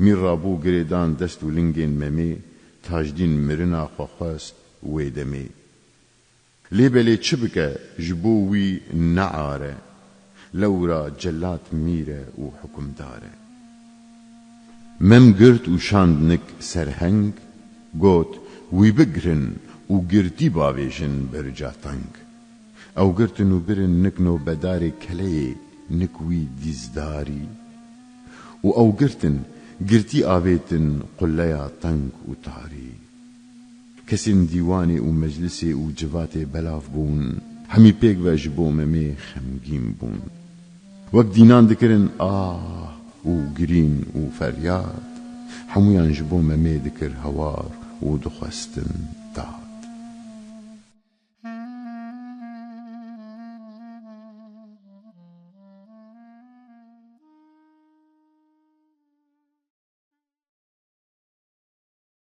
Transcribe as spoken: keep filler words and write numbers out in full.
Mîr rabû girêdan dest û lingên Memê, Tajdîn mirina xwe xwest wê demê. Lê belê çi bike, ji bo wî ne ar e, lewra celat mîr e û hukimdar e. Mem girt û şand nik serheng, got, wî bigrin û girtî bavêjin berca teng. Ew girtin û birin nik nobedarê keleyê, nik wî dîzdarî. Û ew girtin, girtî avêtin quleya teng û tarî. Kesên dîwanê û meclisê û civatê belav bûn, hemî pêk ve ji bo Memê xemgîn bûn. Wek dînan dikirin ah û girîn û feryad, hemûyan ji bo Memê dikir hewar û dixwestin dad.